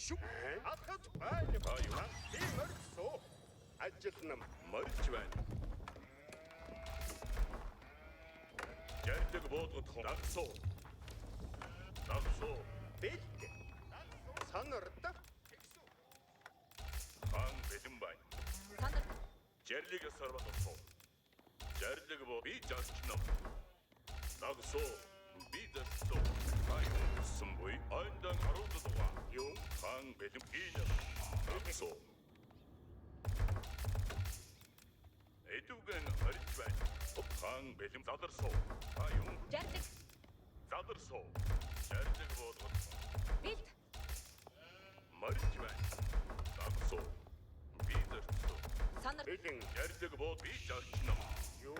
Шүү. Алхаж байна. Та юу? Би морьсоо. Ажилнам. Морьж байна. Жарлиг буулгах дагсуу. Дагсуу. Бэлт. Сонорд. Хаан бэлэн байна. Санар. Жарлиг ёсоор болгосон. Жарлиг бо би зарчна. Дагсуу. Би зарчсан. Та юу гэсэн буй? Ойндан харуулдаг дугаа. Юу? Хаан бэлэн ийнэ. Дагсуу. Эдүгэн морьж байна. Хаан бэлэн задарсуу. Та юу? Жарлиг. Задарсуу. Жарлиг буулгах. Бэлт. Морьж байна. Дагсуу. Би зарчсан. Санар. Бэлэн. Жарлиг буу би зарчна. Юу?